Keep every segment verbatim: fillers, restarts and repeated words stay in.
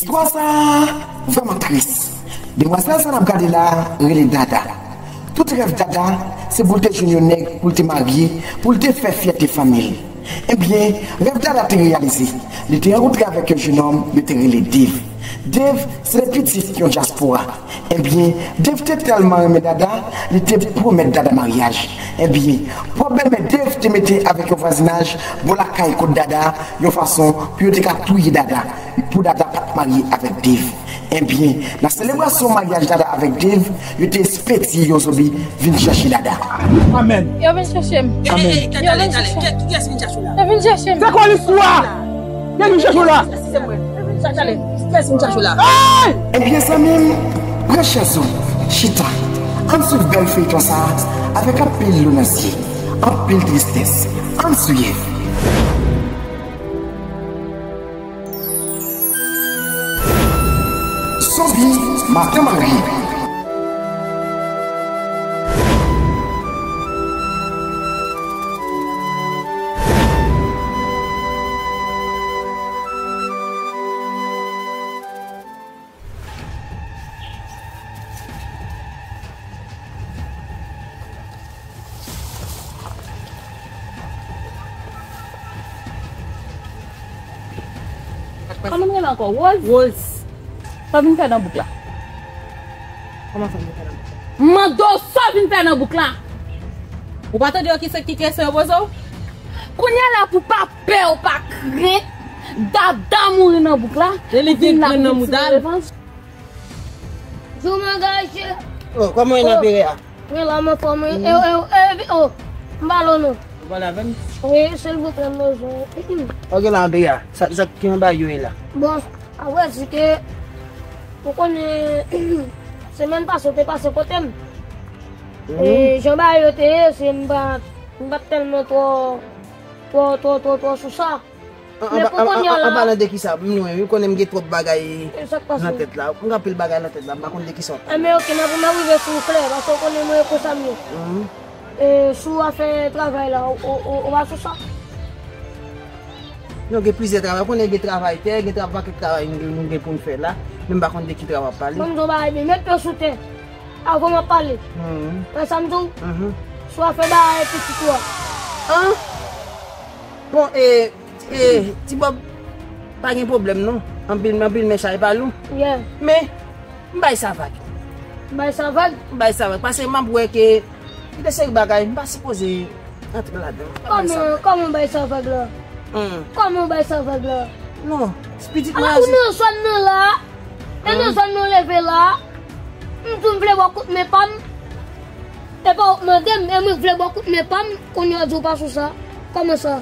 Istwa sa a vrèman tris. Demwazèl sa n ap gade la a rele Dada. Tout rèv Dada, se pou l te jwenn yon nèg, pou l te marye, pou l te fè fyète fanmi l. Ebyen, rèv Dada te reyalize. Li te rankontre avèk yon jenòm, yo te rele Dave. Dave, se te pitit yon dyaspora. Ebyen, Dave te tèlman renmen Dada, li te pwomèt Dada maryaj. Ebyen, pwòp bèlmè Dave te mete avèk yon vwazinaj bò lakay kot Dada, yon fason pou yo te ka touye Dada, pou Dada pa t marye avèk Dave. Ebyen, nan selebrasyon maryaj Dada avèk Dave, yo te espedye yon zonbi vin chèche Dada. Amèn. Yo vin chèche m. Amèn. Yo vin chèche m. Kiyès vin chèche w la? Yo vin chèche m. Se kwa listwa? Kiyès vin chèche w la? Sa talè. Kiyès vin chèche w la? Hey! Ebyen, zanmi m, pran chèz ou, chita. Ann swiv bèl feyton sa a avèk anpil dlo nan zye, anpil tristès. Ann swiv. Zonbi Madan Mari. Kòman m rele ankò? Woz? Woz. Sa w vin fè nan bouk la? Kòman sa m vin fè nan bouk la? M mande w sa w vin fè nan bouk la? Ou pa tande yo ki se ki kesyon yo poze w? Kounye a la pou pa pè ou pa kren, Dada mouri nan bouk la. E li gen grenn nan mouda l. Jou m angaje. Oh, kòman e nan pere a? Mwen la, mwen fò mwen. E, e, e, e, oh, m pale w non. Ou pale avè m? Wi, silvouplè, m bezwen. Ok, la, antre a. Sa, sa ki yon bagay yo ye la? Bon, apre di ke, ou konnen, semèn pase, ou te pase kote m. E, jan bagay yo te ye, se m pa, m pa t tèlman twò, twò, twò, twò, twò sou sa. An, an, men pou an, kounye a an, la, an palan de kisa? M lwen, wi, konnen m gen twòp bagay nan tèt la. M gen anpil bagay nan tèt la, m pa konn de kisa w ap pale. Enben, ok, n ap, n ap rive sou flè, paske w konnen mwen e konsa m ye. E, sou afè travay la, ou, ou, ou, ou pa sou sa? Non, gen plizyè travay. Ou konnen gen travay tè, gen tra-, pakèt travay nou gen, nou gen pou n fè la, men m pa konn de ki travay w ap pale. Ban m di w bagay byen, met pye w sou tè. Avan m ap pale. Wè sa m di w? Sou afè bagay pitit ou a. An? Bon, e, e, Ti Bòb, pa gen pwoblèm non. Anpil, anpil men chay pa lou. Men, m bay sa vag. M bay sa vag? M bay sa vag. Paske m ap wè ke gen de seri bagay, m pa sipoze antre ladan. Kòman, kòman w bay sa vag la? Kòman w bay sa vag la? Non, pitit mwen. Ala, ou nan zòn nan la. E nan zòn nou leve la, m di w m vle ba w kout men pa m. E pa w k mande m, e mwen k vle ba w kout men pa m, kounye a w di w pa sou sa. Kòman sa?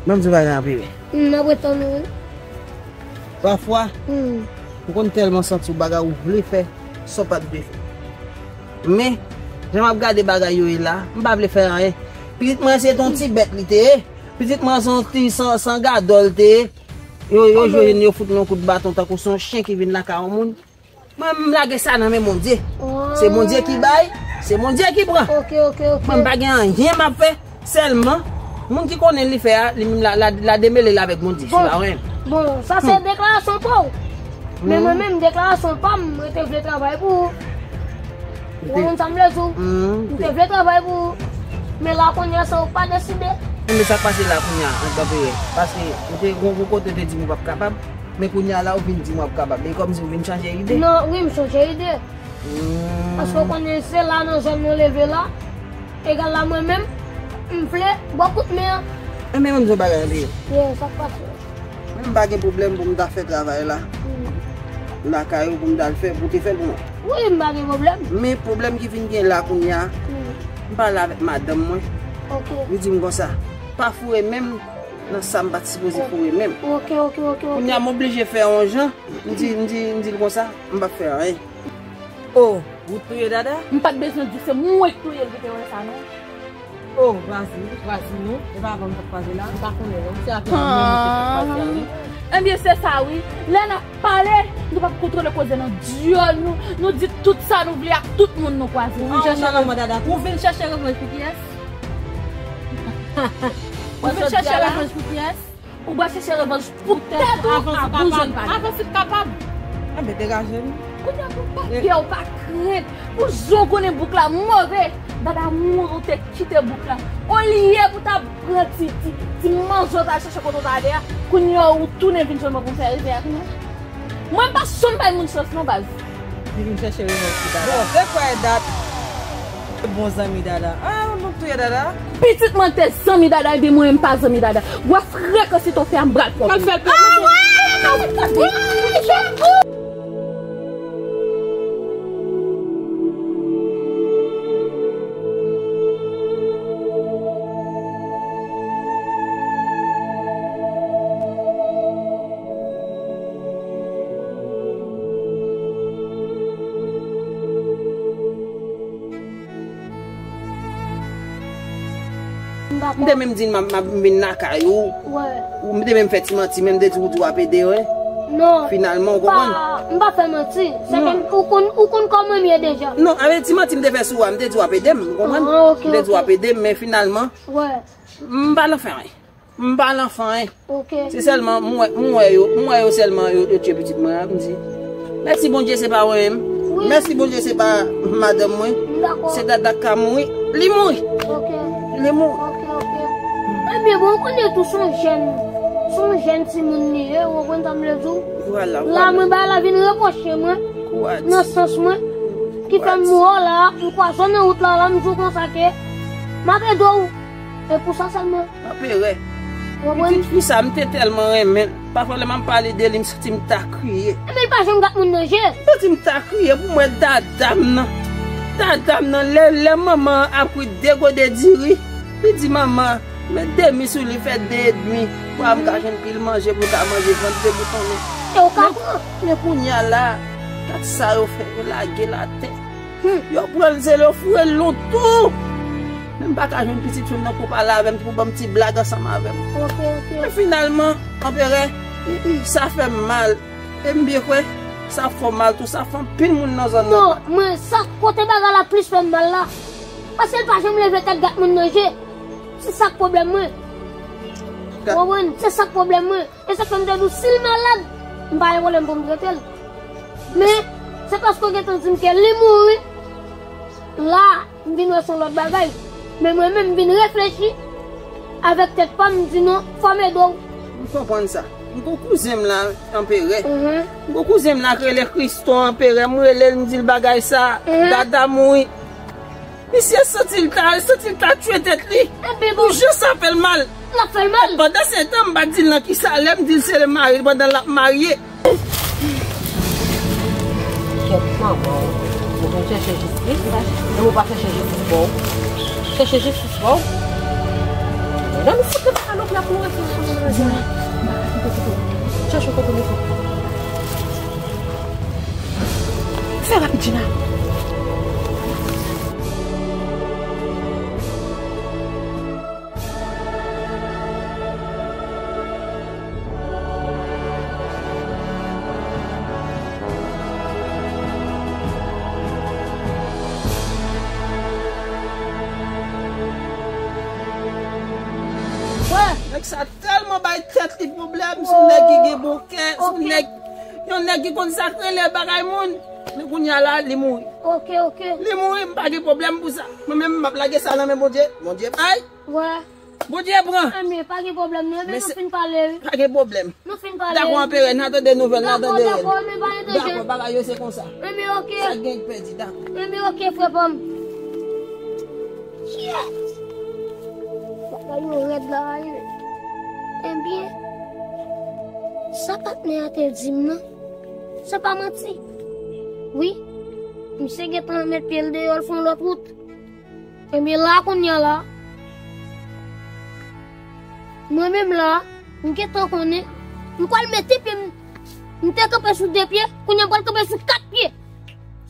Ban m di w bagay anpil. M ap ret tann ou wi. Pafwa, ou konn tèlman santi w bagay ou vle fè, sa w pa t vle fè. Men, jan m ap gade bagay yo ye la, m pa vle fè anyen. Pitit mwen se t on ti bèt li te ye. Pitit mwen se yon ti san, san gadò l te ye. Yo, yo jwenn, yo fout yon kout baton tankou se yon chen ki vin lakay yon moun. Mwen, m lage sa nan men Bondye. Se Bondye ki bay, se Bondye ki pran. Mwen, m pa gen anyen m ap fè. Sèlman, moun ki konnen li fè a, li menm la, la, la demele l avèk Bondye. Bon, sa se deklarasyon pa w. Men mwen menm, deklarasyon pa m, mwen te vle travay pou ou. Ou konprann sa m vle di w? M te vle travay pou ou. Men la kounye a, se ou k pa deside. Men sa k pase la kounye a, an kanpe, paske ou te gon, gon kote ou te di m ou p ap kapab, men kounye a la ou vin di m w ap kapab. E kòmsi ou vin chanje ide? Non, wi, m chanje ide. Paske ou konnen se la nan zòn nou leve la, egal la mwen menm, m vle ba w kout men an. Enben, ban m di w bagay anpil. Ye, sa k pase? Mwen, m pa gen pwoblèm pou m ta fè travay la lakay ou pou m ta l fè, pou w te fè l pou mwen. Wi, m pa gen pwoblèm. Men pwoblèm ki vin gen la kounye a, m pale avèk madanm mwen. Li di m konsa, pa foure men m nan sa m pa t sipoze foure men m. Kounye a, m oblije fè yon jan, m di, m di, m di l konsa, m p ap fè anyen. Oh, ou t touye Dada? M pa t bezwen di w se mwen k touye l pou te wè sa non. Oh, Brazil, Brazil non. E pa avan m t ap kwaze la, m pa konnen non. Se avè w menm ou te fè kwaze a wi. Ebyen se sa wi. Lè n ap pale, nou p ap kontwole koze nan dyòl nou. Nou di tout sa nou vle ak tout moun nou kwaze. Ou vin chèche revanj pou kiyès? Ou vin chèche revanj pou kiyès? Ou pral chèche revanj pou tèt ou ak bouch ou pale. Avanse w kapab. Enben, degaje m. Kounye a pou pa pè, ou pa krent. Pou jan w konnen bouk la move, Dada mouri, ou te kite bouk la. Olye pou ta pran ti, ti, ti manzè w ta al chèche kote w ta ale a, kounye a ou tounen vin jwenn mwen pou m fè rive a kounye a. Mwen pa janm bay moun chans non, baz. Li vin chèche revanj pou Dada. Bon, se kwè dat. Bon zanmi Dada. Ah, bon, touye Dada. Pitit mwen te zanmi Dada, epi mwen menm pa zanmi Dada. Wè frekan si ton fè a m pral pran. Pral fè l pè. Ah, wè! M te menm di m ap, m ap vin lakay ou. Wè. Ou m te menm fè ti manti, men m te di w di w ap ede, wè. Non. Finalman, ou konprann? M pa, m pa fè manti. Se ke ou konn, ou konn kòman m ye deja. Non, avè ti manti m te fè sou ou a, m te di w ap ede m, ou konprann? Ah, ok, ok. M te di w ap ede m, men finalman, wè, m pa nan fè anyen. M pa nan fè anyen. Ok. Se sèlman, m wè, m wè yo, m wè yo sèlman, yo, yo tchwe pitit mwen an, m di, mèsi Bondye, se pa mwen menm. Wi. Mèsi Bondye, se pa madanm mwen. M dakò. Se Dada k ka mouri. Li mouri. Ok. Li mouri. Ok, ok. Ebyen, bon, ou konnen tou, se yon jèn, se yon jèn timoun li ye, ou konprann sa m vle di w? Vwala, vwala. La, mwen, bagay la vin repwoche mwen, nan sans mwen, ki fè m mouri la, m kwaze nan wout la, la, m di w konsa ke m ap ede w. E pou sa sèlman. Anperè. Pitit fi sa, m te tèlman renmen l. Pafwa, lè m ap pale de li, m santi m ta kriye. Ebyen, li pa janm gad moun nan je. M santi m ta kriye pou m wè dada m nan. Dada m nan, lè, lè manman an ap kwit de gode diri, li di manman an, met demi sou li, fè de edmi. Pou m ka jwenn pil manje, pou m ka manje vant de boutonnen. E ou ka pran. Men kounye a la, gad sa yo fè, yo lage l atè. Hmm. Yo pran l, se yo foure l lontou. Men m pa ka jwenn pitit fi m nan pou pale avè m, pou ban m ti blag ansanm avè m. Ok, ok. Men finalman, anperè, i, i, sa fè m mal. E m byen kwè, sa fè w mal tou, sa fè anpil moun nan zòn nan mal. Non, mwen, sa kote bagay la plis fè m mal la. Paske l pa janm leve tèt gad moun nan je. Se sa k pwoblèm mwen. Ou konprann? Se sa k pwoblèm mwen. E sa k fè m te di w, si l malad, m pa gen pwoblèm pou m trete l. Men, se paske w gentan di m ke li mouri, la, m vin wè se yon lòt bagay. Men mwen menm, m vin reflechi avèk tèt pa m, m di non, fò m ede w. M konprann sa. M gon kouzen m la, Anperè. Mhm. M gon kouzen m la k rele Kriston, Anperè. M rele l, m di l bagay sa, mhm, Dada mouri. Misye santi l ta, santi l ta tchwe tèt li. Ebyen bon. Pou jan sa fè l mal. L ap fè l mal. Pandan se tan, m pa di l nan ki salè, m di l se le mari l pandan l ap marye. Kèt manman w. Ou konn chèche jistis, e ou pa chèche jistis pa w. Chèche jistis pa w. Nan nou fout nan salopri ap mouri sou nou. Chèche kote nou fout. Fè rapid, Gina. Wè, nèg sa tèlman bay tèt li pwoblèm, se yon nèg ki gen bon kè, se yon nèg, yon nèg ki konn sa k rele bagay moun. Men kounye a la, li mouri. Ok, ok. Li mouri, m pa gen pwoblèm pou sa. Mwen menm, m ap lage sa nan men Bondye. Bondye bay. Wè. Bondye pran. Ebyen, pa gen pwoblèm, non. Ebyen, nou fin pale, wi. Pa gen pwoblèm. Nou fin pale. Dakò, Anperè, n a tande nouvèl, n a tande rèl. Dakò, dakò, ebyen, pa gen danje. Dakò, bagay yo se konsa. Ebyen, ok. Sa k gen k pèdi, dakò. Ebyen, ok, frè pa m. Shit! Bagay yo rèd la, wi. Ebyen, sa patnè a te di m nan, se pa manti. Wi, misye gentan met pye l deyò, l fè yon lòt wout. Ebyen, la kounye a la, mwen menm la, m gentan konnen, m pral mete pye m, m te kanpe sou de pye, kounye a m pral kanpe sou kat pye.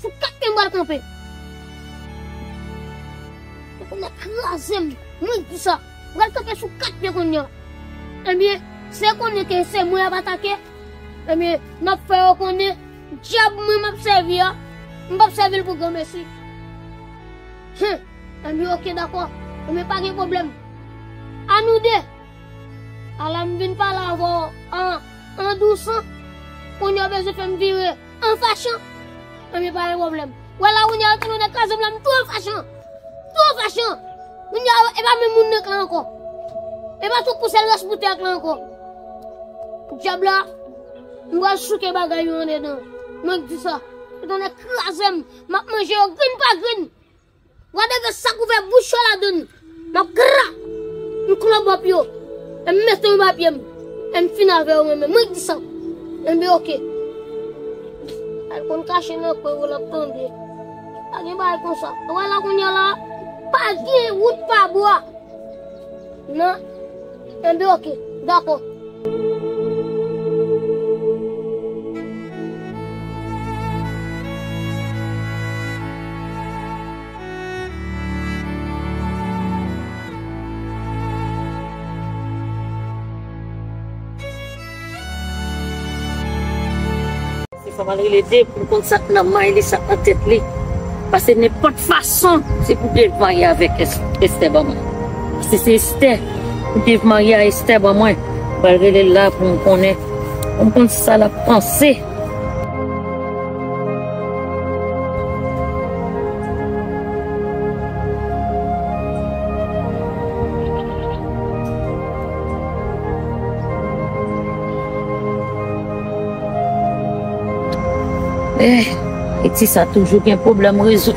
Sou kat pye m pral kanpe. Yo konn ap kraze m. Mwen di sa. M pral kanpe sou kat pye kounye a. Ebyen, se konnen ke se mwen y ap atake. Ebyen, m ap fè yo konnen dyab mwen m ap sèvi a, m p ap sèvi l pou granmesi. Hen. Ebyen, oke, dakò. Ebyen, pa gen pwoblèm. A nou de. Ala m vin pale avè w an, an dousan. Kounye a yo bezwen fè m vire an fachan. Ebyen, pa gen pwoblèm. Wè la, kounye a yo tounen kraze m la, m tou an fachan. Tou an fachan. Kounye a, e pa menm moun nan k la ankò. E pa tout pou sèl rès pou tè k la ankò. Dyab la, m pral souke bagay yo andedan. Mwen k di sa. Yo tounen kraze m. M ap manje yo grenn pa grenn. Gade ke sa k ouvè bouch yo ladann. M ap gra. M klobòp yo. E m mete yo ba pye m. E m fin avè yo mwen menm. Mwen k di sa. Enben oke. Al konn kache nan kwen yo l ap tande. Pa gen bagay konsa. Wè la kounye a la. Pa gen wout pa bwa. Non. Enben oke. Dakò. Se fò m al rele Dave pou m konn sa k nan may li, sa k nan tèt li. Paske nenpòt fason, se pou Dave marye avèk Ès-, Esther ban mwen. Si se Esther pou Dave marye a Esther ban mwen, m pral rele l la pou m konnen, pou m konn sa l ap panse. Eh, Eti sa toujou gen pwoblèm rezo.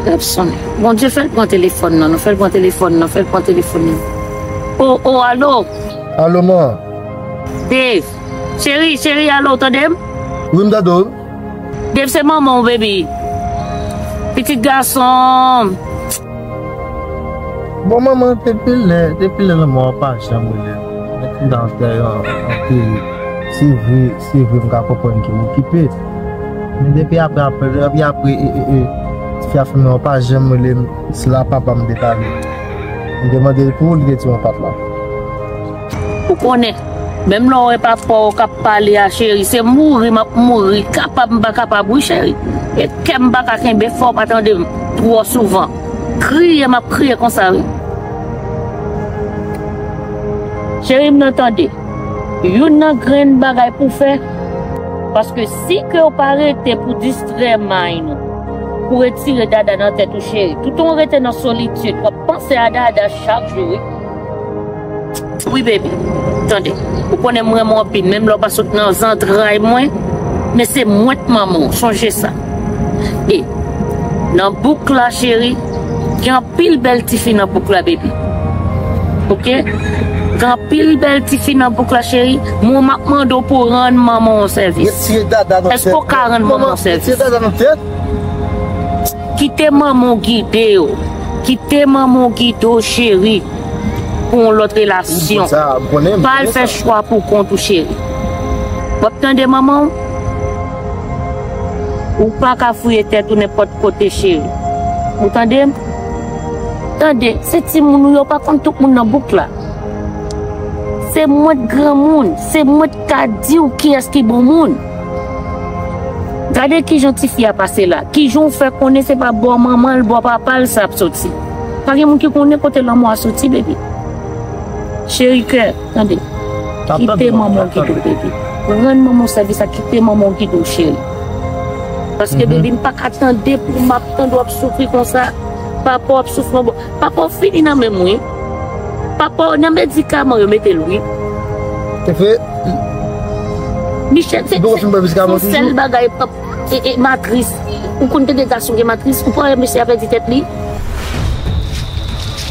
Epson. Bondye fè l pran telefòn nan, non, fè l pran telefòn nan, fè l pran telefòn nan. O, o, alo. Alo, man. Dave. Cheri, cheri, alo, w tande m? Wi, m tande w. Dave, se manman w, baby. Pitit gason. Bon, manman, depi lè, depi lè lanmò a pa janm rele m. Mwen te nan tè an, an peri. Se vre, se vre, m ka konprann ke w okipe. Men depi apre, apre, depi apre, e, e, e, tifi a fin nan, w pa janm rele m. Se la papa m te pale. M te mande l pou ou, li te di m w pa t la. Ou konnen, menm lè w wè papa w k ap pale a, cheri, se mouri m ap mouri. Kapab m pa kapab, wi, cheri. E kè m pa ka kenbe, fò w pa tande m twò souvan. Kriye m ap kriye konsa, wi. Cheri m nan tande. Youn nan grenn bagay pou w fè, paske si ke w pa rete pou distrè may nou, pou retire Dada nan tèt ou, cheri, toutan w rete nan solitid, w ap panse a Dada chak jou, wi. Wi, baby. Tande. Ou konnen m renmen w anpil, menm lè w pa sot nan zantray mwen, men se mwen k manman w, sonje sa. E nan bouk la, cheri, gen anpil bèl tifi nan bouk la, baby. Oke? Gen anpil bèl tifi nan bouk la, cheri. Mwen, m ap mande w pou w rann manman w yon sèvis. Retire Dada nan tèt. Èske w ka rann manman w sèvis? Retire Dada nan tèt. Kite manman w gide w. Kite manman w gide w, cheri, pou yon lòt relasyon. Pa al fè chwa pou kont ou, cheri. W ap tande manman w? Ou pa ka fouye tèt ou nenpòt kote, cheri. Ou tande m? Tande, se timoun ou ye, w pa konn tout moun nan bouk la. Se mwen k granmoun, se mwen k ka di w kiyès ki bon moun. Gade kijan tifi a pase la. Kijan w fè konnen se pa bò manman l, bò papa l sa ap soti. Pa gen moun ki konnen kote lanmò a soti, baby. Cheri kè, tande. Kite manman w gide w, baby. Rann manman w sèvis la, kite manman w gide w, cheri. Paske, baby, m pa ka tande pou m ap tande w ap soufri konsa. Papa w ap soufri anba. Papa w fini nan men m, wi. Papa w nan medikaman yo mete l, wi. Michel, se, se, se yon sèl bagay, e, e, matris. Ou konn tande gason gen matris, ou pa wè mesye a pèdi tèt li?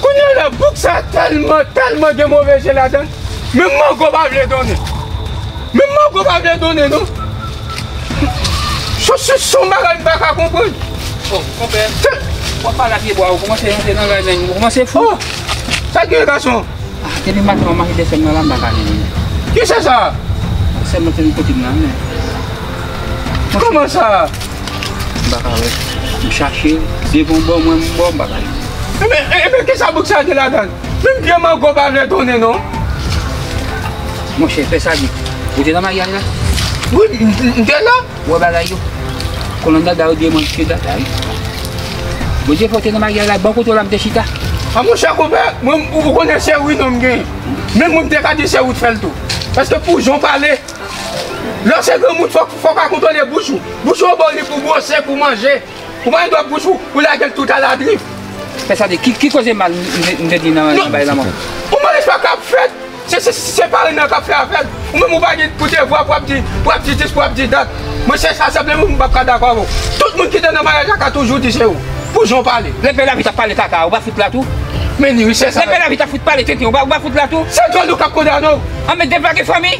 Kounye a la, bouk sa tèlman, tèlman gen move je ladan l. Menm mango pa vle donnen. Menm mango pa vle donnen, non. Se, se, se yon bagay m pa ka konprann. Oh, konpè, w ap pale ak pye bwa, ou kòmanse rantre nan rèy menm, ou kòmanse fou. Oh, sa k gen, gason? Ah, depi maten, w ap mache dèyè sè m nan la, m pa ka jwenn li. Kisa sa? Sè m nan te vin kote m la, men. Kòman sa? M pa ka wè. M chache, devan bò mwen, m bò, m pa ka jwenn. Ebyen, ebyen, kisa bouk sa gen ladan l? Menm pye mango pa vle donnen, non. Monchè, fè sa vit. Ou te nan maryaj la? Wi, m, m, m te la. Ou wè bagay yo? Kolonn dada yo di mwen se dada, wi. Bondye fè w te nan maryaj la, bò kote w la m te chita. A monchè, konpè, mwen, ou, ou konnen se wi non m gen. Menm mwen m te ka di se ou t fè l tou. Paske pou jan w pale, lè w se granmoun, fòk, fòk w ka kontwole bouch ou. Bouch ou yo ba w li pou bwose, pou manje. Ou pa gen dwa bouch ou, ou lage l tout aladriv. Fè sa de, ki, ki koze mal m, m, m te di nan, nan bay lanmò? Yon maryaj pa ka ap fèt. Se, se, se parenn nan k ap fè avè l. Ou menm ou pa gen pou te vwa pou ap di, pou ap di dis, pou ap di dat. Mwen se sa senpleman m p ap ka dakò avè w. Tout moun ki te nan maryaj la ka toujou di se ou. Pou jan w pale. Lè pè lavi t ap pale kaka, ou pa fout la tou? Men li wi, se sa. Lè pè lavi t ap fout pale tenten, ou pa, ou pa fout la tou? Se djòl ou k ap kondane w. An men deplage fanmi.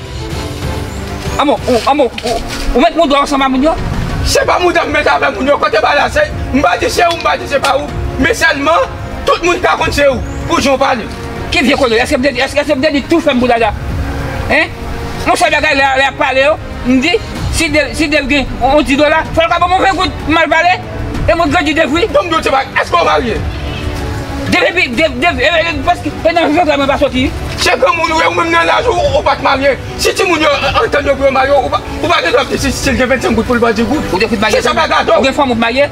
Anmò, ou, anmò, ou, ou met mouda w ansanm a moun yo? Se pa mouda m met avè moun yo, kote bagay la, se, m pa di se ou, m pa di se pa ou, men sèlman, tout moun ka konn se ou, pou jan w pale. Ki vye kolo, èske m te, èske, èske m te di tou fè m pou dada? Hein? Yon sèl bagay, lè, lè y ap pale yo, m di, si Del, si Del gen yon, yon ti dola, fò l ka ban mwen ven goud, m al pale, e mwen grandi de fwi. Bon, m di w ti bagay, èske w marye? Depi, de, de, e, e, paske, e nan zantray mwen pa soti. Se granmoun ou ye, ou menm nan laj ou, ou pa t marye. Si timoun yo antann yo pou yo marye, ou pa, ou pa gen dwa di si, si l gen vennsenk goud pou l ba di goud. Ou te fout marye? Se sa pa gade w. Ou gen fanm ou t marye?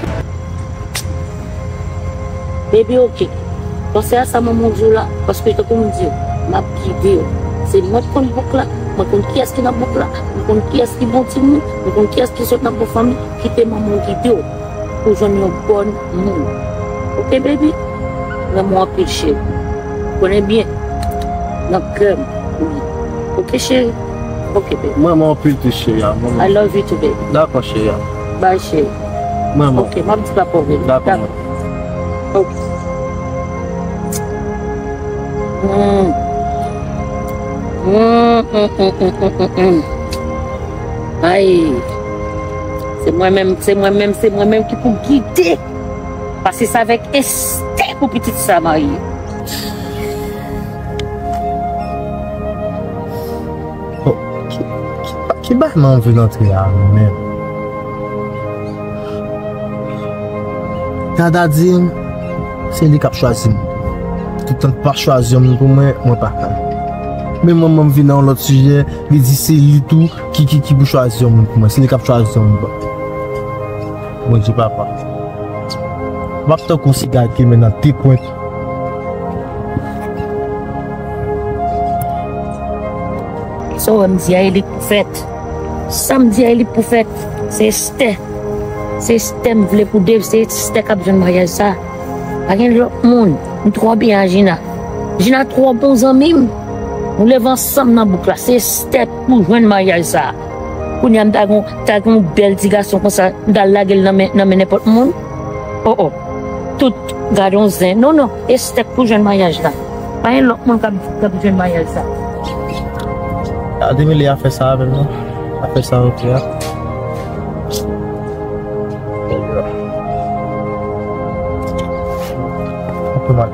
Baby, ok. Panse a sa manman w di w la, paske tankou m di w, m ap gide w. Se mwen k konn bouk la, mwen konn kiyès ki nan bouk la, mwen konn kiyès ki bon timoun, mwen konn kiyès ki sot nan bon fanmi, kite manman w gide w. Pou jwenn yon bòn moun. Ok, baby? M renmen w anpil, cheri. Konnen byen, nan kè m ou ye. Ok, cheri? Ok, baby. M renmen w anpil tou, cheri a. M renmen w. I love you too, baby. Dakò, cheri a. Bye, cheri. M renmen w. Ok, m ap di papa w, baby. Dakò. Dakò. Ok. Mm. Mm, mm, mm. Ay. Se mwen menm, se mwen menm, se mwen menm ki pou gide. Pase sa avèk Estè pou pitit sa marye. Bon, ki, ki, ki bagay mwen anvi antre a menm? Dada di m, se li k ap chwazi m. Toutan l pa chwazi yon moun pou mwen, mwen pa ka. Men manman m vin nan yon lòt sijè, li di se li tou ki, ki, ki pou chwazi yon moun pou mwen. Se li k ap chwazi yon moun pou mwen. Bondye papa. M ap tankou siga ki men nan de pwent. Sa w wè m di a, e li k pou fèt. Sa m di a, e li k pou fèt. Se Estè. Se Estè m vle pou Dave, se Estè k ap jwenn maryaj sa. Pa gen lòt moun. M twò byen a Jina. Jina twò bon zanmi m. Nou leve ansanm nan bouk la. Se Estè k pou jwenn maryaj sa. Kounye a m ta gen, ta gen yon bèl ti gason konsa, m ta lage l nan men, nan men nenpòt moun. Oh, oh. Tout, gade yon zen. Non, non, Estè k pou jwenn maryaj la. Pa gen lòt moun k ap, k ap jwenn maryaj sa. A, Demele a fè sa avè m, non? A fè sa, ok, a. Anpil mal.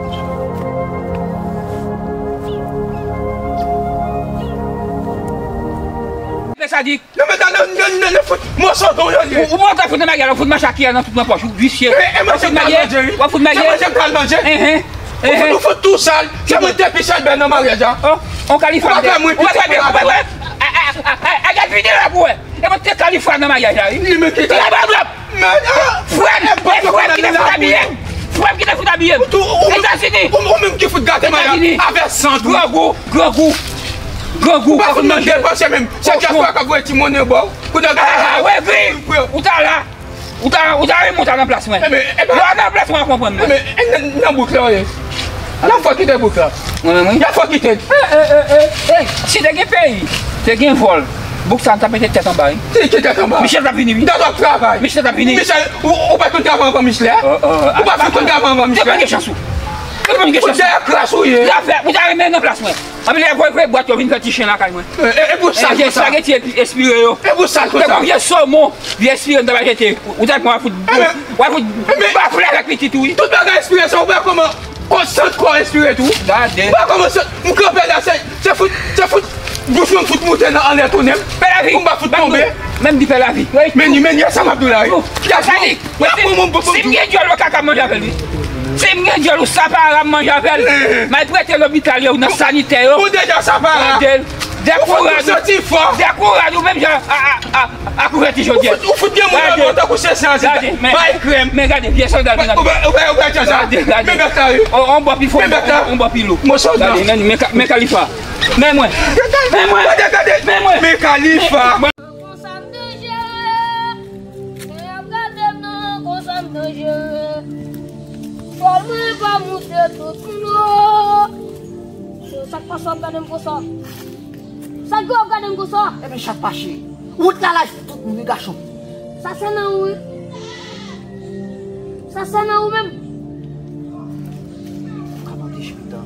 Lè sa di, non, men, non, non, non, non, fout, mòso don yo ye. Ou, ou pa ta fout nan maryaj, ou fout mache ak kiyè nan tout nan pòch, ou visye. E, e, w ap fout maryaj, w ap fout maryaj. Se manje m pral manje. Enhen, enhen. Ou fout, ou fout tou sal. Se mwen te pi sal bè nan maryaj la. Oh, on Kalifa. Ou pa fè mwen piti pou lavi. A, a, a, a, a, gad videyo a pou wè. E mwen te Kalifa nan maryaj la, wi. Li men ki Kalifa. Men, ah, frè m, e frè m ki te fout abiye m. Frè m ki te fout abiye m. Etazini. Ou, ou menm ki fout gate maryaj avè san tou. Grangou, grangou, grangou. Ou pa fout menm depanse menm. Se dyaspora k ap voye ti monnen ba w. Kounye a gade. Ah, wè, gri. Ou ta la. Ou ta, ou ta renmen w ta nan plas mwen. Lè w nan plas mwen, w ap konprann mwen. Nan, nan bouk la, w ye. N ap fò kite bouk la. Mwen menm, wi. N ap fò kite l. E, e, e, e, e, si te gen peyi, te gen vòl, bouk sa, n t ap mete tèt anba, wi. Ki, ki tèt anba? Michel t ap vini, wi. Dat w ap travay. Michel t ap vini. Michel, ou, ou pa t konn travay anvan Michel, e? Ou pa t konn travay anvan Michel. Te konn gen chans ou. Te konn gen chans ou. Ou dèyè kras ou ye. Ou ta fè, ou ta renmen nan plas mwen. Anpi lè voye voye bwat yo vin fè ti chen lakay mwen. E, e, e pou sal konsa. Espageti epi espire yo. E pou sal konsa. Te konn vye somon, vye espire m ta va jete. Ou ta pran w a fout, w a fout bafle avèk pitit ou, wi. Tout bagay espire sa, ou wè kòman konsant kò espire tou. Gade. Ou wè kòman se, m kanpe la, se, se fout, se fout, bouch mwen fout moute nan anlè tounen m. Pè lavi. Pou m pa fout tonbe. Menm di pè lavi. Men ni, men ni, sa m ap di w la, wi. Gade, gade. Mwen, si m gen dyòl, mwen ka, ka manje avè l, wi. Si m gen dyòl, ou sa pa ra m manje avè l. M al prete lopital yo, nan sanitè yo. Ou deja sa pa ra. Dekouraj ou. Dekouraj ou, menm jan a, a, a, a kouvèti jodi a. Ou fout, ou fout gen moun nan tankou se san, se bay krèm. Men gade, vye sandal mwen. Ou pa, ou pa, ou pa jan sa. Gade, gade. Men bèt la, wi. On, on bò pi fò, men bèt la. On, on bò pi lou. Gade, men, men, men Kalifa. Men mwen. Men mwen. Gade, gade. Men mwen. Men Khalifa. Konsa m danje. Lè y ap gade m nan, konsa m danje. Chòl mwen pa moute tout moun o. Sa k pase w ap gade m konsa? Sa k fè w ap gade m konsa? Ebyen, chat fache. Wout la laj pou tout moun, wi, gason. Sa se nan ou, wi. Sa se nan ou menm.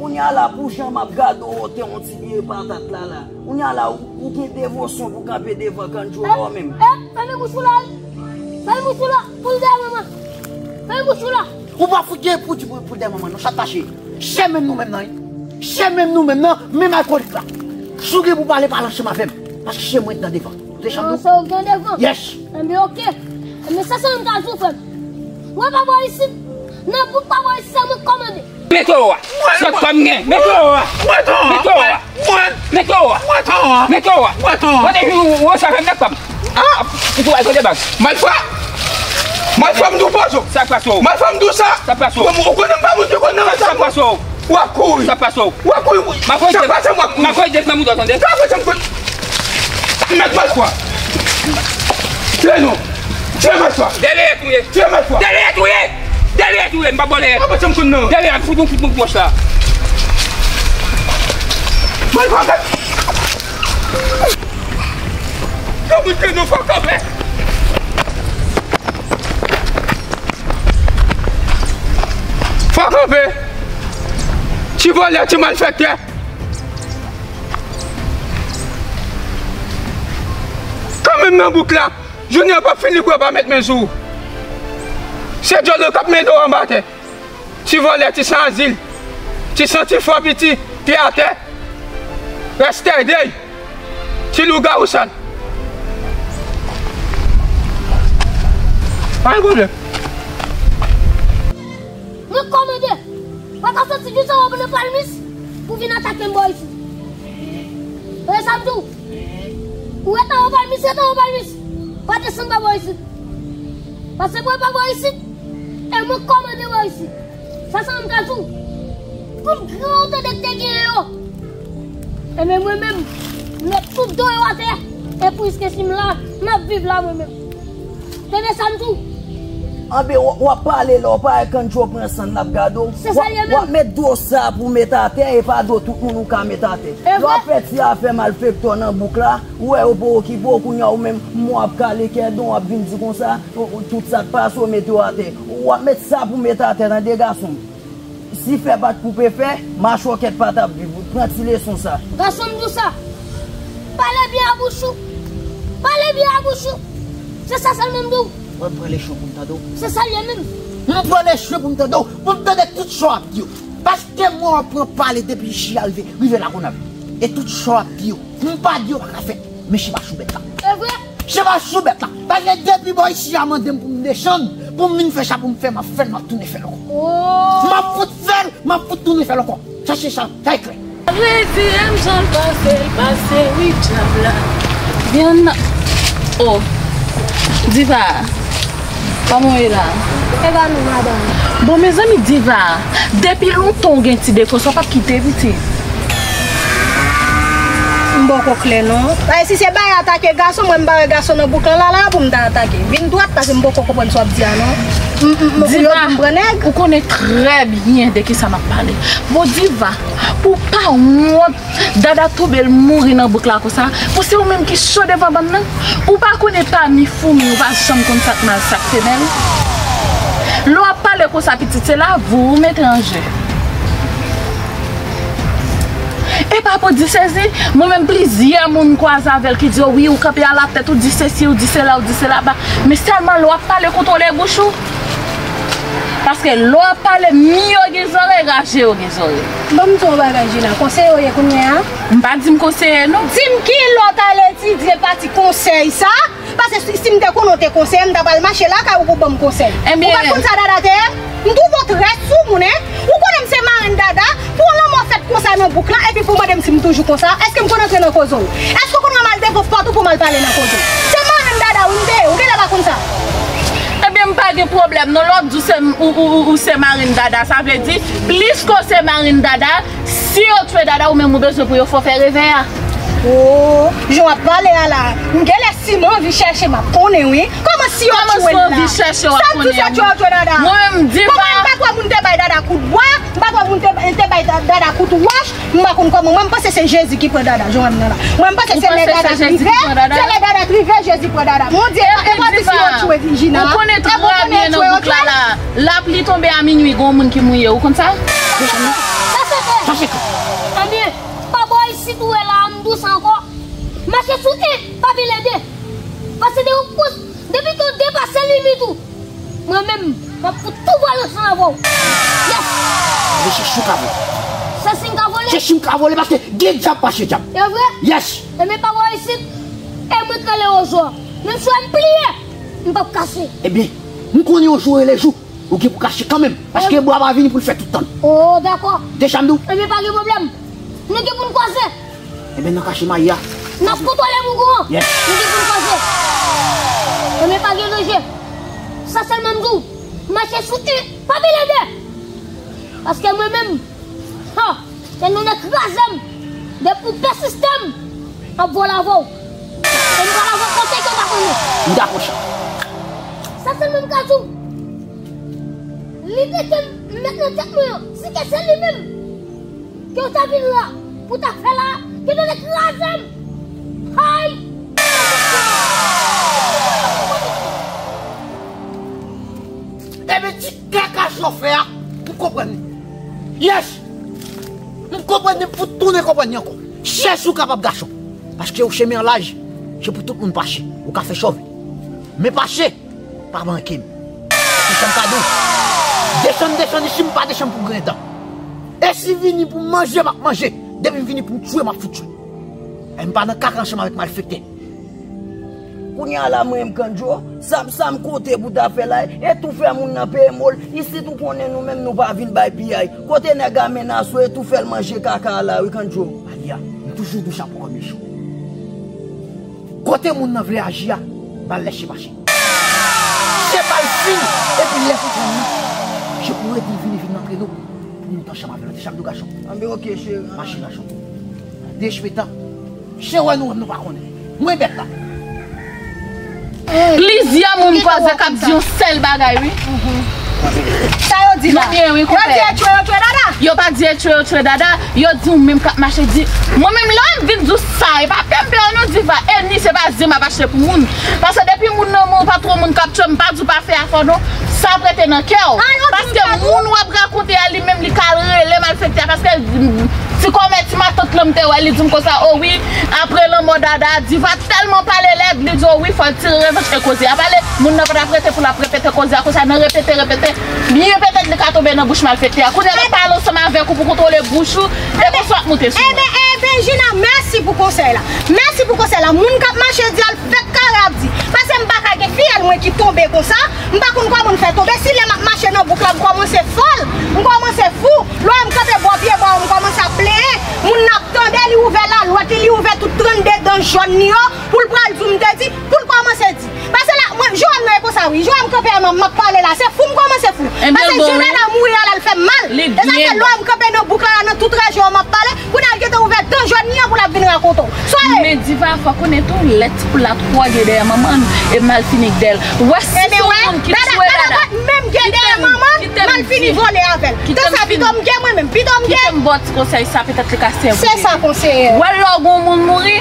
Kounye a la, pou jan m ap gade w, te yon ti byen patat la, la. Kounye a la, ou, ou gen devosyon pou kanpe devan Kandjo a w menm. Eh, eh, fèmen bouch ou la, wi. Fèmen bouch ou la. Pou l dèyè manman. Fèmen bouch ou la. Ou pa fout gen pou di pou, pou dèyè manman, non, chat fache. Chè menm nou menm nan, wi. Chè menm nou menm nan, menm alkòlik la. Si w gen pou pale, pale ansanm avè m. Paske chè mwen nan devan. Ou te chanm tou? Sa w gen devan? Yes. Enben, oke. Enben, sa se yon kazou, frè m. Wè pa bò isit. Nan bouk pa bò isit, se mwen k kòmande. Mete w a. Sòt pa m gen. Mete w a. Mete w a. Mete w a. Mete w a. Mete w a. Mete w a. Mete w a. Ou sa fè m nèg pa m. Ah! Ou tou al kote bag. Malfwa! Malfwa m di w poze w. Sa k pase w? Malfwa m di w sa. Sa k pase w? Ou konnen m pa moun ki konn nan sa. Sa k pase w? W ap kouri. Sa k pase w? W ap kouri. M ap kouri. Sa k pase m w ap kouri. M ap kouri desann mouton tande. Sa k pase m kouri. Mèt malfwa. Tire non. Tire malfwa. Dèyè tou ye. Tire malfwa. Dèyè tou ye. Dèyè tou ye. M pa bòlè. Sa k pase m kouri nan. Dèyè ap fout yon kout nan pòch la. Malfwa gad. Nan moun ke nou fò kanpe. Fò kanpe. Ti vòlè, ti malfektè. Kanmenm nan bouk la, jounen an p ap fini pou yo pa met men sou ou. Se djòl yo k ap mennen w anba tè. Ti vòlè, ti sanzil, ti santifò piti, te atè. Rèstèdèy, ti lougawou sal. Pa gen pwoblèm. Mwen kòmande. Pa ka soti jis anwo nan palmis pou vin atake m bò isit. E sa m di w. Ou ret anwo palmis, ret anwo palmis. Pa desann pa bò isit. Pase mwen pa bò isit. E mwen kòmande bò isit. Sa se yon kazou. Tout gran ou tande k te genyen yo. Ebyen mwen menm, m met tout do yo atè. E piske si m la, m ap viv la mwen menm. Tande sa m di w. Anben, w, w ap pale la, w pa wè Kandjo pran san l ap gade w. Se sa l ye menm. W ap met do sa pou w met atè, e pa do tout moun ou ka met atè. Lè w ap fè ti afè malfektè nan bouk la, ou wè yo pa okipe w, kounye a ou menm, mò ap kale kèdon, w ap vin di konsa, ou, ou, tout sa k pase w mete w atè. W ap met sa pou w met atè, tande gason m. Si fè pa t koupe fè, machwòkèt pa t ap viv. Pran ti leson sa. Gason m di w sa. Pale byen a bouch ou. Pale byen a bouch ou. Se sa sèl mwen m di w. Mwen pran leson pou m tande w. Se sa l ye menm. Mwen pran leson pou m tande w. Pou m tande tout sa w ap di yo. Paske mwen w ap pran pale depi ichi a rive, rive Lagonav. E tout sa w ap di yo. M pa di yo pa ka fèt. Men chèbachou bèt la. E vre? Chèbachou bèt la. Paske depi bò isi a mande m pou m desann, pou m vin fè sa pou m fè, m ap fè l, m ap tounen fè l ankò. Oh. M ap fout fè l, m ap fout tounen fè l ankò. Sa se sa, sa e klè. Redi m jan l pase, l pase, wi, dyab la. Byen, oh. Diva. Kòman w ye la? E ba nou, madanm. Bon, mezanmi, Diva, depi lontan w gen ti defo sa, w p ap kite pitit. M poko klè, non. Ay, si se bay atake gason, mwen m pa wè gason nan bouk lan la, la, pou m ta atake. Vin dwat, paske m poko konprann sa w ap di a, non. M, m, m, ou yo di m pran nèg. Ou konnen trè byen de kisa m ap pale. Bon, Diva, pou w pa wont, Dada tonbe l mouri nan bouk la konsa. Bon, se ou menm ki cho devan bann nan. Ou pa konnen pami foumi, ou pa janm konn sa k mal, sa k femèl. Lè w ap pale konsa, pitit, se lavi w ou mete an je. E pa pou di sezi, mwen menm plizyè moun m kwaze avè l ki di, o wi, ou kanpe alatèt, ou di sesi, ou di sela, ou di sela, ba. Men sèlman lè w ap pale, kontwole bouch ou. Paske lè w ap pale, mi yo gen zòrèy, raje yo gen zòrèy. Ban m di w yon bagay, Gina. Konseye w ye kounye a? M pa di m konseye, non. Di m ki lè w t al etidye pati konsèy sa? Paske si, si m te konnen w te konseye, m ta pral mache lakay ou pou w ban m konsèy. Ebyen. Ou pa t konn sa Dada te ye? M twouve w trè soumou, en. Ou konnen m se marenn Dada, pou yon lanmò fèt konsa nan bouk lan, epi pou w mande m si m toujou konsa, èske m konn antre nan koze w? Èske w konn wè m al devan pòt ou pou m al pale nan koze w? Se marenn Dada wi m te ye, ou genlè pa konn sa. Ebyen, Pa gen pwoblèm non, lè w ap di w se, ou, ou, ou, ou se marenn Dada, sa vle di, plis ke w se marenn Dada, si yo tchwe Dada, ou menm ou bezwen pou yo fè w fè revè a. Oh, jan w ap pale a la, m genlè si m anvi chèche, m ap konnen wi. Kòman si yo tchwe l la? Sa k di se tchwe yo tchwe Dada? Mwen menm, Diva. Kòman m pa kwè moun te bay Dada kout bwa, m pa kwè moun te, te bay Da-, Dada kout wòch, m pa konn kòman. Mwen, m panse se Jezi ki pran Dada, jan w wè m nan la. Mwen, m panse se lè Dada t rive, se lè Dada t rive, Jezi pran Dada. Mon Dye, e pa di si yo tchwe Jina. Ou konnen trè byen nan bouk la la. Lapli tonbe a minui, gen yon moun ki mouye. Ou konn sa? Sa se vre. Ebyen, pa bò isit ou wè la, m di w sa ankò. Mache sou en, pa vin ede. Pase de yon pous, depi ke w depase limit ou, mwen menm, m ap fout tou vòlè ansanm avè w. Yes! Mesye, chèche w ka vole. Chèche m ka vole? Chèche m ka vole paske gen dyab mache dyab. E vre? Yes! Ebyen, pa bò isit, e mwen k rele ojò. Menm si w wè m pliye, m p ap kache. Ebyen, m konnen yon jou rele jou. Ou gen pou kache kanmenm, paske bwa pa vini pou l fè tout tann. Oh, dakò. Deja m di w. Ebyen, pa gen pwoblèm. Nou gen pou n kwaze. Ebyen, nan kache mayi a. N ap kontwole boug ou an. Yes. Nou gen pou n kwaze. Ebyen, pa gen danje. Sa sèlman m di w. Mache sou en, pa vin ede. Paske mwen menm, ha, se nou nèk kraze m. Depi w pèsiste m, m ap vole avè w. E m vole avè w kote ke w pa konnen. M dakò sa. Sa sèlman m ka di w. Lide ke m met nan tèt mwen an, si ke se li menm ke w ta vin la pou w ta fè la, ke w te kraze m. Hay! Ebyen, ti kaka jan w fè a, m konprann li. Yes! M konprann li, m fout tounen konprann li ankò. Chèche ou kapab, gason. Paske ou chemen an laj, se pou tout moun pase. Ou ka fè chòv. Men pase! Pa manke m. Desann ka dou. Desann, desann, si m pa desann pou griyen dan. E si vini pou m manje, m ap manje. Depi m vini pou m tchwe, m ap fout tchwe. E m pa nan kaka ansanm avèk malfektè. Kounye a la, mwen menm Kandjo, sa, sa m konte pou ta fè la, e tou fè moun nan peye mo l. Isit ou konnen nou menm nou pa vin bay piyay. Kote nèg a mennen aswè, e tou fè l manje kaka a la, wi Kandjo. Alya, m toujou di w chapo kòm mesye. Kote moun nan vle aji a, ba l lèse pase. Se ba l fin, epi lè konprann nan, se pou rete vini vin antre nou, pou nou t ansanm avè l, te sa m di w gason. Anben, oke, cheri. Mache gason. Derespektan. Se wè nou, nou pa konnen. Mwen bèt la. Plizyè moun kwaze k ap di yon sèl bagay, wi. Sa yo di la? Nou byen, wi, konpè. Yo di e tchwe, yo tchwe Dada. Yo pa di e tchwe, yo tchwe Dada. Yo di w menm k ap mache di. Mwen menm, lè m vin di w sa, e pa pèpè non, Diva. E ni se pa zen m ap achte pou moun. Paske depi moun nan mwen, pa twò moun k ap tchwe m, pa di w pa fè afè w non. Sa ap rete nan kè w. Paske moun w ap rakonte a, li menm, li ka al rele malfektè a. Paske ti kòmè ti matant lan m te wè, li di m konsa, o wi, apre lanmò Dada, Diva tèlman pale lèd, li di, o wi, fò l tire revanj e koze a pale. Moun nan pa t ap rete pou l ap repete koze a konsa, nan repete, repete. Byen petèt li ka tonbe nan bouch malfektè a. Kounye a m ap pale ansanm avèk ou pou kontwole bouch ou, e konsa w ap moute sou mwen. Ebyen, ebyen, Jina, mèsi pou konsèy la. Mèsi pou konsèy la. Moun k ap mache di al fèk kare ap di. Paske m pa ka gen fiyèl mwen ki tonbe konsa. M pa konn kòman m fè tonbe. Si lè m ap mache nan bouk la, m kòmanse fòl, m kòmanse fou. Lè w wè m kanpe bò pye bwa, m kòmanse ap plenyen. Moun nan ap tande, li ouvè lalwèt li, li ouvè tout trannde dan jòn li yo, pou l pral di w m te di, pou l kòmanse di. Paske la, mwen, Joam nan e konsa wi. Joam kanpe a m ap pale la, se fou m kòmanse fou. Paske jan Dada mouri a la, l fè m mal. E sa fè lè w wè m kanpe nan bouk la, nan tout rejyon an m ap pale, kounye a l gentan ouvè dan jòn li an pou l ap vin rakonte w. Soyez. Men Diva, fò konnen tou, lè ti poul la twò gen dèyè manman l, e mal fini k dèyè l. Wè si se yon moun ki tchwe Dada, Dada pa t menm gen dèyè manman l, mal fini vole avè l. Dan sa, pito m gen mwen menm, pito m gen. Kite m ba w ti konsèy sa, petèt li ka sèvi. Se sa, konseye. Wè lè w gen yon moun mouri,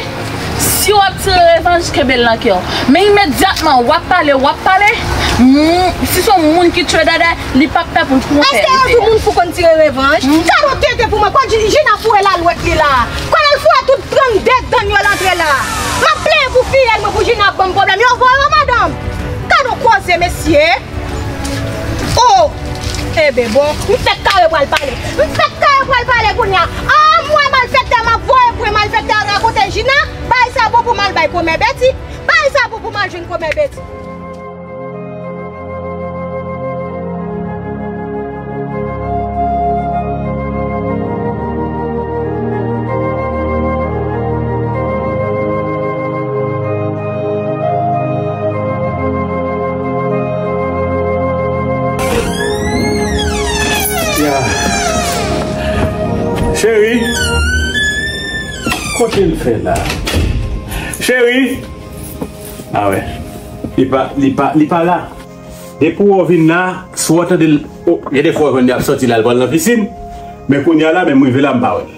si w ap tire revanj, kenbe l nan kè w. Men imedyatman, w ap pale, w ap pale, si se yon moun ki tchwe Dada, li p ap pè pou l pran pè. Èske yon jou moun fou konn tire revanj? Gade yon tenten pou mwen, kò Jina foure lalwèt li la. Kò l foure tout trannde dan yo l antre la. M ap plenyen pou fiyèl mwen, pou Jina ap ban m pwoblèm. Yo voye w, madanm. Gade yon koze, mesye. Oh! Enben bon, m fèk kare pral pale. M fèk kare pral pale kounye a. Ah, m wè malfektè, m ap voye pwen malfektè a rakonte Jina. Bagay sa bon pou m al bay kòmè Beti. Bagay sa bon pou m al jwenn kòmè Beti. Cheri! Kote l fè la? Cheri! A wè. Li pa, li pa, li pa la. Depi w vin la, si w tande l, o, gen de fwa w jwenn li ap sòti la, l pral nan pisin. Men kounye a la, men m rive la, m pa wè l.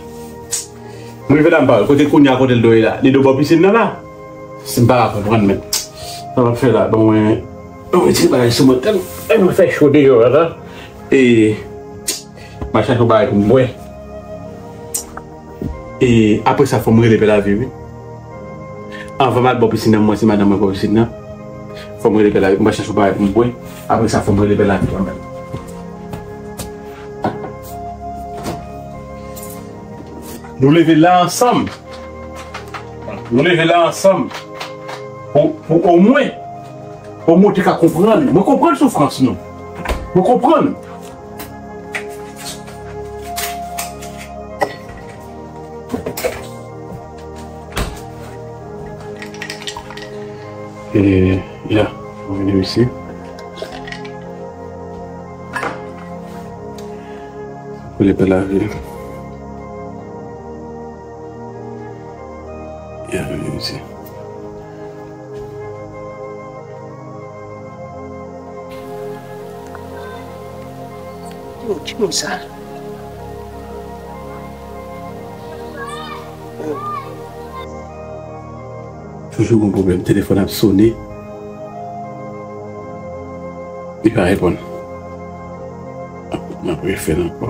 M rive la, m pa wè l. Kote kounye a, kote l dwe la? Li do bò pisin nan la? Si m pa ka konprann, men. Sa m ap fè la, bon, mwen, mwen ti bagay sou mwen, tèlman, tèlman fè cho deyò a la. E, m a chache yon bagay pou m bwè. E, apre sa, fò m rele Pèlavi, wi. Anvan m al bò pisin nan, m wè si madanm mwen bò pisin nan. Fò m rele Pèlavi, m a chache yon bagay pou m bwè. Apre sa, fò m rele Pèlavi kanmenm. Nou leve la ansanm. Nou leve la ansanm. Pou, pou omwen, omwen w te ka konprann. Mwen konprann soufrans nou. Mwen konprann. E, ya, mwen vini isi. Pou lepè lavi. Ya, mwen vini isi. Yo, timoun sa. Toujou gon pwoblèm, telefòn ap sone. Li pa reponn. M ap refè l ankò.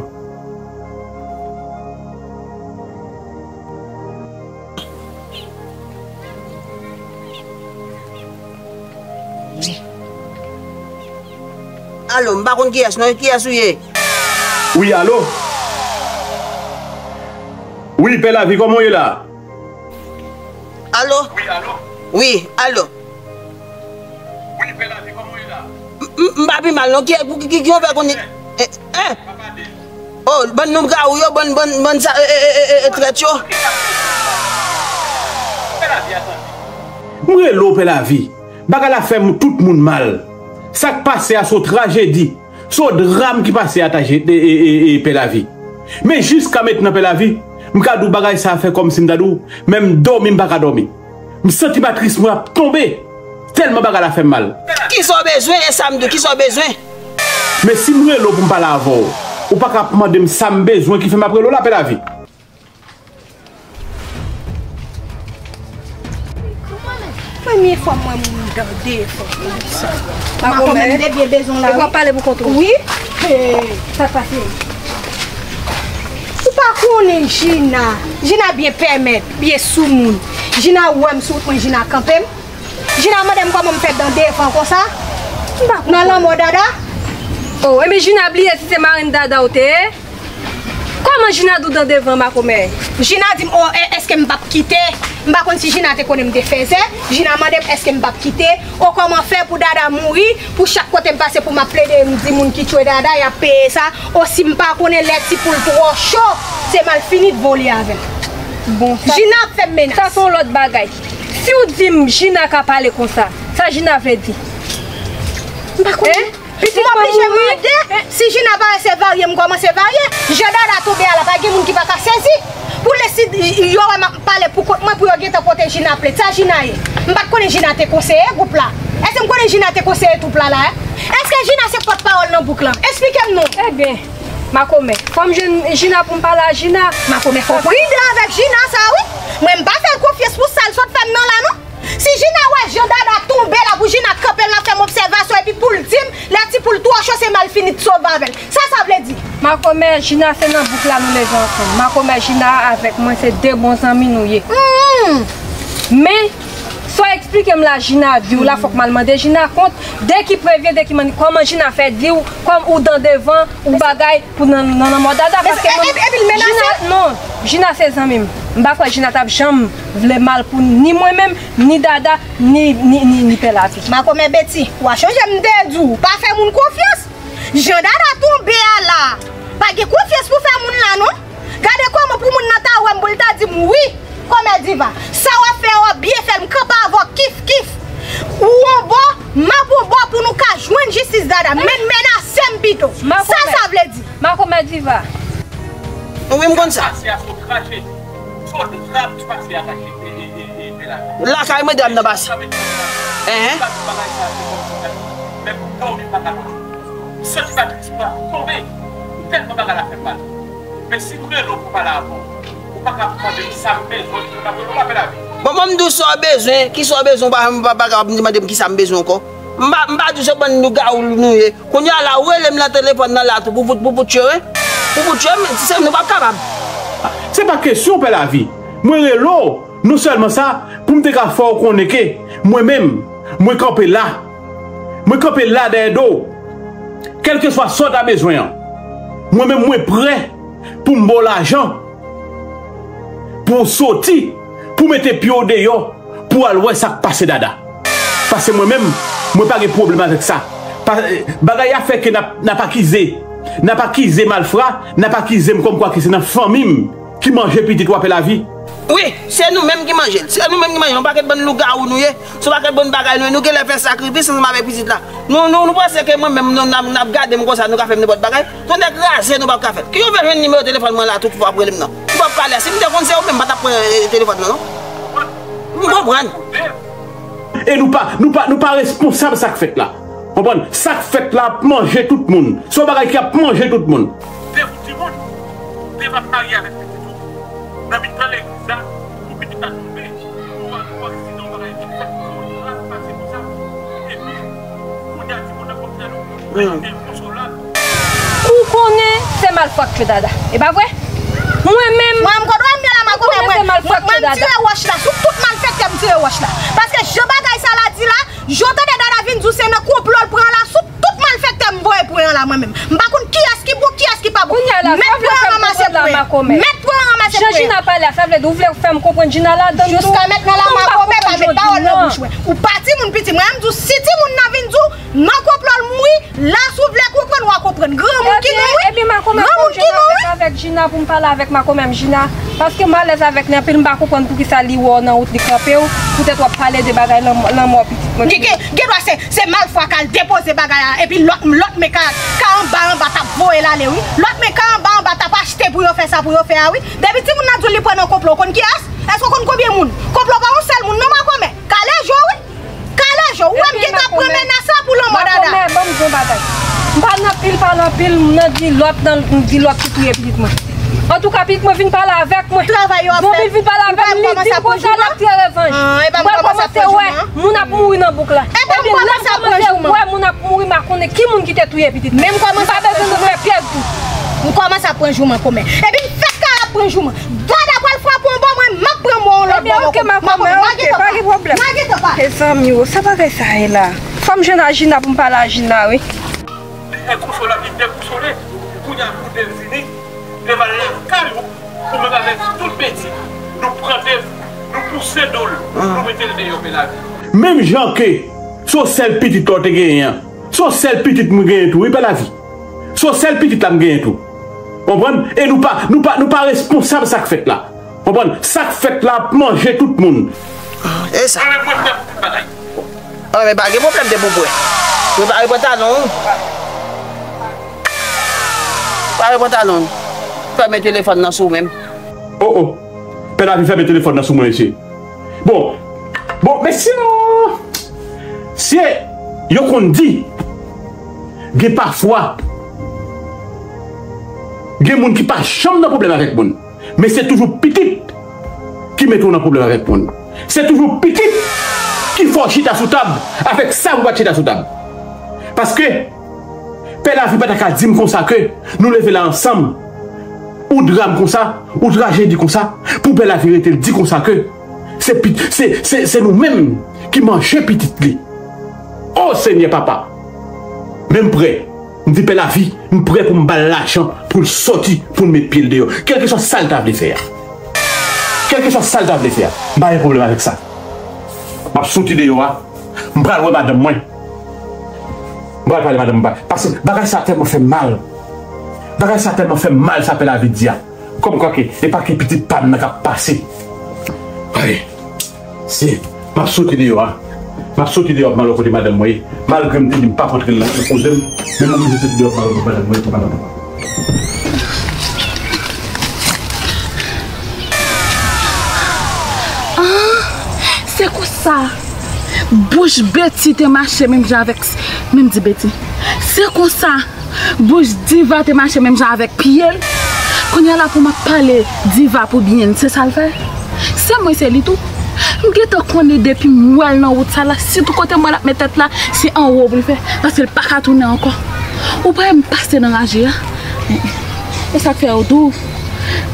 Alo, m pa konn kiyès non, kiyès ou ye? Wi, alo? Wi, Pè Lavi, kòman w ye la? Alo? Wi, alo? Wi, alo? Wi, Pè Lavi, kòman w ye la? M, m, m pa pi mal non, ki, ki, ki, ki w fè konnen? Eh, eh. Oh, bann nonm kawou yo, bann, bann, bann sa, e, e, e, e, e, trèt yo. M rele w, Pè Lavi. Bagay la fè m, tout moun mal. Sa k pase a se yon trajedi. Se yon dram ki pase a, taje-, e, e, e, e, Pè Lavi. Men jiska mentnan, Pè Lavi, m ka di w bagay sa a fè kòmsi m ta di w, menm dòmi m pa ka dòmi. M santi matris mwen ap tonbe. Tèlman bagay la fè m mal. Kisa w bezwen, e sa m di w, kisa w bezwen? Men si m rele w pou m pale avè w, ou pa ka ap mande m sa m bezwen ki fè m ap rele w la, Pè Lavi. Premye fwa m wè moun dan defan konsa. Makomè, m te byen bezwen w la, wi. E w ap pale pou kont ou? Wi. Sa k pase? Ou pa konnen Jina. Jina byen pèmèt, byen soumoun. Jina wè m sou wout mwen, Jina kanpe m. Jina mande m kòman m fè dan defan konsa. M pa konprann. Nan lanmò Dada. Oh, ebyen Jina bliye si se marenn Dada ou te ye? Kòman Jina di w dan devan makomè? Jina di m, oh, e, èske m p ap kite? M pa konn si Jina te konnen m te fèzè. Jina mande m, èske m p ap kite? Oh, kòman fè pou Dada mouri? Pou chak kote m pase pou m ap plede, m di moun ki tchwe Dada, y ap peye sa. Oh, si m pa konnen lè ti poul twò cho, se malfini t vole avè l. Bon, sa, Jina ap fè m menas. Sa se yon lòt bagay. Si w di m Jina ka pale konsa, sa Jina vle di? M pa konnen. M oblije mande si Jina parèt se varye m kòmanse varye. Jan Dada tonbe a la, pa gen moun ki pa ka sezi. Pou lè si yo wè m ap pale pou kont mwen, pou yo gentan pote Jina plent. Sa Jina ye? M pa t konnen Jina te konseye gwoup la. Èske m konnen Jina te konseye twoup la la, e? Èske Jina se pòtpawòl nan bouk lan? Esplike m non. Ebyen, makomè, fò m jwenn Jina pou m pale a Jina. Makomè fò w pridan avèk Jina sa, wi. Mwen, m pa fè l konfyans pou sa l sot fè m nan la, non. Si Jina wè jan Dada tonbe la, pou Jina kanpe l, l ap fè m obsèvasyon, epi pou l di m, lè ti poul twò cho, se malfini t sove avè l. Sa sa vle di? Makomè, Jina, se nan bouk la nou leve ansanm. Makomè, Jina avèk mwen, se de bon zanmi nou ye. Hmm. Men, sa w eksplike m la, Jina di w la, fòk m al mande Jina kont, de ki prevyen, de ki manni, kòman Jina fè di w, kòm ou dan devan, ou bagay, pou nan, nan, nan mò Dada, paske mwen, epi l menase? Jina, non, Jina se zanmi m. M pa kwè Jina t ap janm vle mal pou ni mwen menm, ni Dada, ni, ni, ni, ni Pè Lavi. Makomè Beti, w a chonje m te di w, pa fè moun konfyans. Jan Dada tonbe a la, pa gen konfyans pou fè moun la, non. Gade kòman pou moun nan ta wè m, pou l ta di m wi. Kòmè Diva, sa w ap fè a w ap byen fè l, m kanpe avè w kif kif. Ou yon bò, m ap yon bò pou nou ka jwenn jistis Dada. Men menase m pito. Sa sa vle di? Makomè Diva. Wi, m konn sa. Lakay mwen dam nan pase. Enhen. Bon, mwen m di w sa w bezwen, ki sa w bezwen, w pa, w pa, pa kapab mande m ki sa m bezwen ankò. M pa, m pa di w se bann lougawou nou ye. Kounye a la, ou rele m nan telefòn nan la tou pou, pou, pou, pou tchwe, wi. Pou, pou tchwe m, se nou p ap kapab. Se pa kesyon, Pè Lavi. Mwen rele w, non sèlman sa, pou m te ka fè w konnen ke mwen menm, mwen kanpe la. Mwen kanpe la dèyè do w. Kèlkeswa sa w ta bezwen an, mwen menm, mwen prè pou m ba w lajan, pou w soti, pou w mete pye w deyò, pou w al wè sa k pase Dada. Paske mwen menm, mwen pa gen pwoblèm avèk sa. Pa, bagay a fè ke n ap, n ap akize, n ap akize malfra, n ap akize m kòmkwa ke se nan fanmi m ki manje pitit w a, Pè Lavi. Wi, se nou menm ki manje l. Se nou menm ki manje l. Yon pakèt bann lougawou nou ye. Se yon pakèt bann bagay nou ye. Nou genlè fè sakrifis ansanm avèk pitit la. Nou, nou, nou panse ke mwen menm, nou, n ap, n ap gade m konsa, nou ka fè m nenpòt bagay? Tonnè kraze nou p ap ka fè. Ki yo fè jwenn nimewo telefòn mwen la tout fwa ap rele m nan? M p ap pale a. Si m te konn se ou menm, m pa t ap pran, eh, telefòn nan, non. M konprann. E nou pa, nou pa, nou pa responsab sa k fèt la. Konprann? Sa k fèt la ap manje tout moun. Se yon bagay ki ap manje tout moun. De pou timoun, de p ap marye avèk pitit ou. Nan mitan legliz la, pou pitit la tonbe. Ou konnen se malfwa k tchwe Dada. E pa vre? Mwen menm, mwen, m konnen m gen la makomè, mwen, mwen, mwen m tire wòch la sou tout malfektè, m tire wòch la. Paske jan bagay sa la di la, jan w tande Dada vin di w se nan konplo l pran la sou tout malfektè m voye pwen an la mwen menm. M pa konn kiyès ki bon, kiyès ki pa bon. Mèt pwen an ranmase pwen. Mèt pwen an ranmase pwen. Jan Jina pale a, sa vle di ou vle fè m konprann Jina ladann tou? Jiska mentnan la makomè pa met pawòl nan bouch mwen. Ou pa timoun piti. Mwen menm m di w si timoun nan vin di w nan konplo l mouri, la si w vle konprann w a konprann. Granmoun ki nou wi. Granmoun ki nou wi. Avèk Jina pou m pale avèk makomè m Jina. Paske m alèz avèk li anpil, m pa konprann poukisa li wè w nan wout li kanpe w, poutèt w ap pale de bagay lanmò, lanmò pitit mwen. Gen, gen, gen dwa se, se malfwa k al depoze bagay la, epi lòt, lòt men ka, ka anba anba t ap voye l ale wi. Lòt men ka anba anba t ap achte pou yo fè sa pou yo fè a wi. Depi timoun nan di w li pran nan konplo, w konn kiyès? Èske w konn konbyen moun? Konplo pa yon sèl moun non makomè. Kale je w wi. Kale je w. Ou wè m gentan pran menas la pou lanmò Dada. Makomè, ban m di w yon bagay. M pa nan pil pale anpil, m nan di lòt, nan di lòt ki touye pitit mwen. Antouka, pitit mwen vin pale avèk mwen. Travay yo ap fèt. Zonbi l vin pale avè m, li di m konsa l ap tire revanj. M pral kòmanse wè moun ap mouri nan bouk la. Epi lè m kòmanse wè moun ap mouri, m a konnen ki moun ki te touye pitit mwen. M pa bezwen nou fè pyès dout. M kòmanse ap pran jou makomè. Epi m fèk ka ap pran jou mwen. Dada pral frape yon bò, mwen m ap pran mwen yon lòt bò. Ebyen, oke, makomè, oke, pa gen pwoblèm. Mezanmi o, sa bagay sa ye la? Fò m jwenn a Jina pou m pale a Jina wi. Li enkonsolab, li dekonsolé. Kounye a pou te vini devan lakay ou, ou menm avèk tout bèti, nou pran Dave, nou pouse do l, nou mete l deyò, Pè Lavi. Menm jan ke se yon sèl pitit la w te genyen an, se yon sèl pitit mwen genyen tou wi, Pè Lavi. Se yon sèl pitit la m genyen tou. Konprann? E nou pa, nou pa, nou pa responsab sa k fèt la. Konprann? Sa k fèt la ap manje tout moun. E sa. Mwen menm mwen fè tout bagay. Anben pa gen pwoblèm depi w prè. Prepare pantalon w. Prepare pantalon w. Fèmen telefòn nan sou ou menm. O o. Pè Lavi fèmen telefòn nan sou mwen mesye. Bon. Bon mesye o. Se yo konn di gen pafwa gen moun ki pa janm nan pwoblèm avèk moun. Men se toujou pitit ki mete w nan pwoblèm avèk moun. Se toujou pitit ki fè w chita sou tab avèk sa pou pa t chita sou tab. Paske Pè Lavi pa ta ka di m konsa ke nou leve la ansanm, yon dram konsa, yon trajedi konsa, pou Pè Lavi rete l di konsa ke se pit-, se, se, se nou menm ki manje pitit li. O Senyè Papa! Men m prè. M di Pè Lavi, m prè pou m ba l lajan pou l sòti, pou l met pye l deyò. Kèlkeswa sa l ta vle fè a. Kèlkeswa sa l ta vle fè a. M pa gen pwoblèm avèk sa. M ap soti deyò a. M pral wè madanm mwen. M pral pale madanm mwen. Paske bagay sa tèlman fè m mal. Bagay sa tèlman fè m mal, sa Pè Lavi di a. Kòmkwa ke e pa ke pitit pa m nan k ap pase. Ay, se, m ap soti deyò a. M ap soti deyò, m al wè kote madanm mwen ye. Malgre m te di m p ap antre nan koze m, men m oblije soti deyò, m al wè kote madanm mwen ye pou madanm mwen. Sa, bouch Betty te mache menm jan avèk, menm di Betty. Se konsa, bouch Diva te mache menm jan avèk pye l. Kounye a la pou m ap pale Diva pou byen l, se sa l fè. Se mwen, se li tou. M gentan konnen depi m wè l nan wout sa la, sitou kote m wè l ap met tèt la, se anwo pou l fè, paske l pa ka tounen ankò. Ou pa wè m pase nan raje a? E sa k fè yo di w,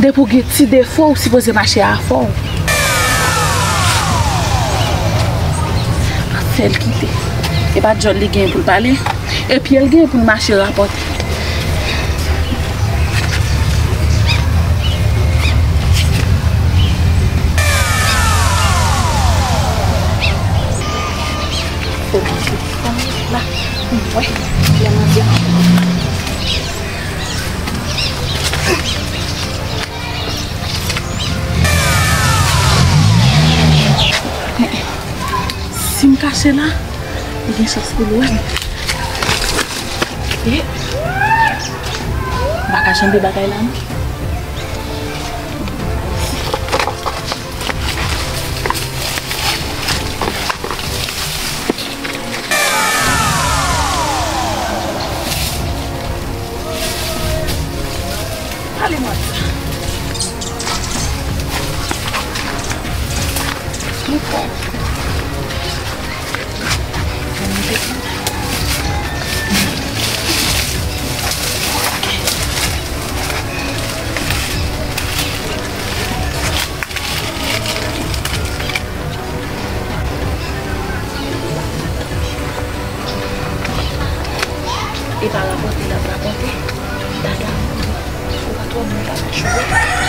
depi w gen ti defo, ou sipoze mache afò. Fè l kite. E pa djòl li gen pou l pale. E pye l gen pou l mache rapòte. Fò manje. Fò manje la. Mwen, lè manje. Si m kache la, li gen chans pou l wè m. E, m pa ka janbe bagay la, non. Pale mwen sa. Mwen kwè. E pa rapòte l ap rapòte. Dada, ou pa twò bon, ou pa twò cho.